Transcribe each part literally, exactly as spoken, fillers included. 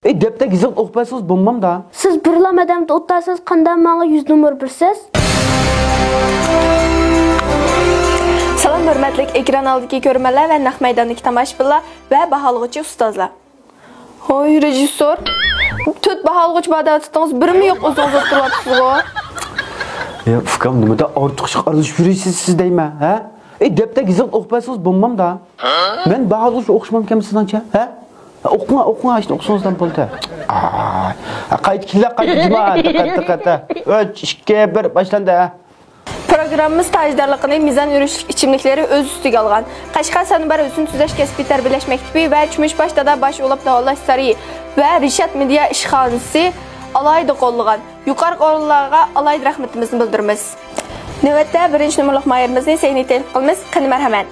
ئەي، دەپتەرگە يېزىقنى ئوقۇپ بەرسىڭىز بولمامدا؟ سىز بىرلا مەدەنىيەتنى ئۇتتۇرسىز، قانداق ماڭا يۈز نومۇر بېرىسىز؟ سالام، ھۆرمەتلىك ئېكران ئالدىدىكى كۆرۈرمەنلەر ۋە نەق مەيداندىكى تاماشىبىنلار ۋە باھالىغۇچى ئۇستازلار. ھوي، رېژىسسور، تۆت باھالىغۇچى بار دەۋاتىتىڭىز، بىرمۇ يوق، ئۆزىڭىز ئولتۇرۇۋاتىسىزغۇ. يا ئۇكام، نېمىدا ئارتۇق ئىشقا ئارىلىشىپ يۈرىسىز سىز دەيمەن، ھە؟ ئەي، دەپتەرگە يېزىقنى ئوقۇپ بەرسىڭىز بولمامدا؟ مەن باھالىغۇچى ئوقۇشمامكەن سىزنىڭچە، ھە؟ ئوقۇڭا، ئوقۇڭا، ئاشۇنى ئوقۇسىڭىزلا بولدى. ئاي، قايتا كېلە، قايتا جۇما، دىققەت، دىققەت، ھە. ئۈچ، ئىككى، بىر، باشلاندى، ھە. پروگراممىمىز تاجدارلىقىنى مىزان يۈرۈشلۈك ئىچىملىكلىرى ئۆز ئۈستىگە ئالغان قەشقەر سەنۇبار ھۆسن تۈزەش كەسپىي تەربىيەلەش مەكتىپى ۋە كۈمۈشباش دادا باش ئۇلاپ داۋالاش سارىيى ۋە رىشات مېدىيا ئىشخانىسى ئالاھىدە قوللىغان يۇقىرىقى ئورۇنلارغا ئالاھىدە رەھمىتىمىزنى بىلدۈرىمىز. نۆۋەتتە بىرىنچى نومۇرلۇق ماھىرىمىزنى سەھنىگە تەكلىپ قىلىمىز. قېنى، مەرھەمەت.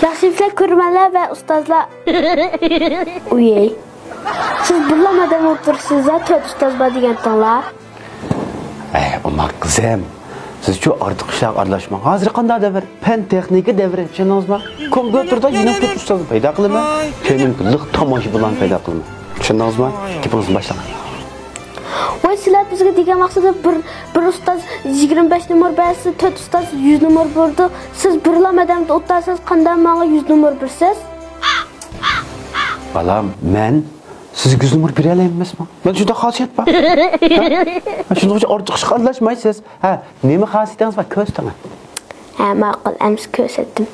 ياخشىمۇسىلەر كۆرۈرمەنلەر ۋە ئۇستازلار؟ ئۇيەي. سىز بىرلا مەدەنىيەتنى ئۇتتۇرسىز، تۆت ئۇستاز بار دېگەنتىڭلار. ئەي، ئوماق قىزىم، سىزچۇ ئارتۇق ئىشلارغا ئارىلاشماڭ. ھازىر قانداق دەۋر؟ پەن تېخنىكا دەۋرى، چۈشەندىڭىزمۇ؟ كومپيۇتېردا يەنە تۆت ئۇستازنى پەيدا قىلىمەن، كەينىمدە لىق تاماشىبىنلارنى پەيدا قىلىمەن. چۈشەندىڭىزمۇ؟ گېپىڭىزنى باشلاڭ. ۋاي، سىلەر بىزگە دېگەن ۋاقتىدا بىر، بىر ئۇستاز يىگىرمە بەش نومۇر بەرسە، تۆت ئۇستاز يۈز نومۇر بېرىدۇ. سىز بىرلا مەدەنىيەتنى ئۇتتۇرسىز، قانداق ماڭا يۈز نومۇر بېرىسىز؟ بالام، مەن سىزگە يۈز نومۇر بېرەلەيمەن ئەمەسمۇ؟ مەن شۇنداق خاسىيەت بار. ھە؟ شۇنىڭ ئۈچۈن ئارتۇق ئىشقا ئارىلاشمايسىز. ھە، نېمە خاسىيىتىڭىز بار؟ كۆرسىتىڭ. ھە، ماقۇل، ئەمسە كۆرسەتتىم.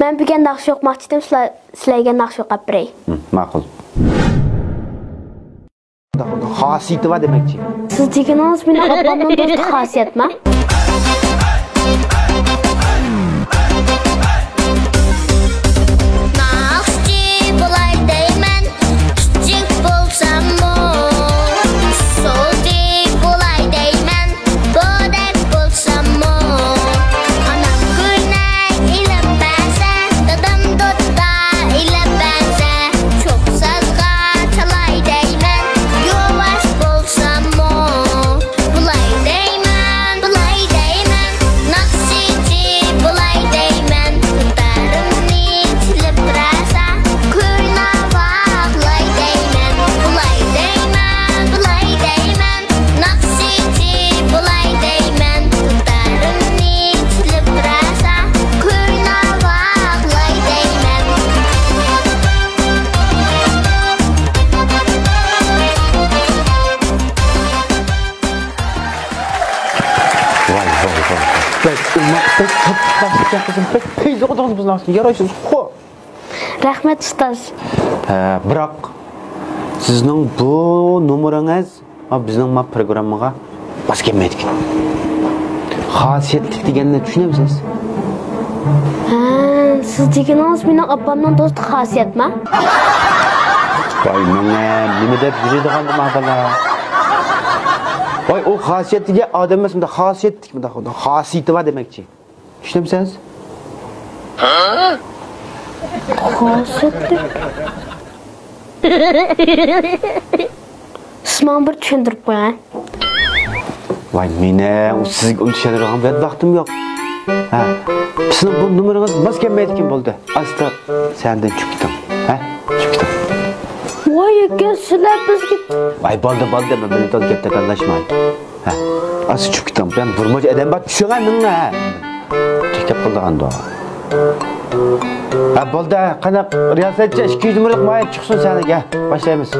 مەن بۈگۈن ناخشا ئوقۇماقچى ئىدىم، سىلەر، سىلەرگە ناخشا ئوقۇپ بېرەي. ھىم، ماقۇل. خاسىيىتى بار دېمەكچى. سىز دېگىنىڭىز مېنىڭ ئاپامنىڭ دوستى خاسىيەتما؟ ناخشىچى بولاي دەيمەن، كىچىك بولساممۇ، سولچى بولاي دەيمەن، بودەك بولساممۇ. ئانام گۈرنەك ئېلىپ بەرسە، دادام دۇتتا ئېلىپ بەرسە، چوق سازغا چالاي دەيمەن، يۇۋاش بولساممۇ. بولاي دەيمەن، بولاي دەيمەن، ناخشىچى بولاي دەيمەن، دۇتارىمنى چېلىپ بەرسە، كۈينى ۋاقلاي دەيمەن. بولاي دەيمەن، بولاي دەيمەن، ناخشىچى بولاي دەيمەن، دۇتارىمنى چېلىپ بەرسە، كۈينى ۋاقلاي دەيمەن. ۋاي، ۋاي، ۋاي. بەك ئوماق، بەك تاتلىق ناخشا ئىكەن قىزىم، بەك پەيزى ئۇدۇڭ بىزنىڭ ئىچىدە يارايسىز، خو. رەھمەت، ئۇستاز. ھە، بىراق، سىزنىڭ بۇ نومۇرىڭىز، ھە، بىزنىڭ ما پروگراممىغا ماس كەلمەيدىكەن. خاسىيەتلىك دېگەننى چۈشىنەمسىز؟ ھە، سىز دېگىنىڭىز مېنىڭ ئاپامنىڭ دوستى خاسىيەتما؟ ۋاي، مېنىڭ نېمە دەپ يۈرىدىغاندۇ ما بالا؟ ۋاي، ئۇ خاسىيەت دېگەن ئادەم ئەمەس، مۇنداق خاسىيەتلىك، مۇنداق، مۇنداق خاسىيىتى بار دېمەكچى. چۈشىنەمسىز؟ خاسىيەتلىك. سىز ماڭا بىر چۈشەندۈرۈپ قويۇڭ. ۋاي مېنىڭ سىزگە ئۇنى چۈشەندۈرىدىغان بەتبەختىم يوق. ھە، سىزنىڭ بۇ نومۇرىڭىز ماس كەلمەيدىكەن، بولدى. ئاستا سەھنىدىن چۈشۈپ كېتىڭ. ھە، چۈشۈپ كېتىڭ. ۋاي ئاكا، سىلەر بىزگە. ۋاي بولدى، بولدى، مەن بىلەن گەپ تاكاللاشماي. ھە، ئاستا چۈشۈپ كېتىڭ. بۇ يەردە بىر ماجا ئادەم بار، چۈشۈڭە مېڭە. تېكەپ قىلىدىغاندۇ. ھە، بولدى، قانداق رىياسەتچى، ئىككى يۈز نومۇرلۇق مايىپ چىقسۇن سەھنىگە. باشلايمىز.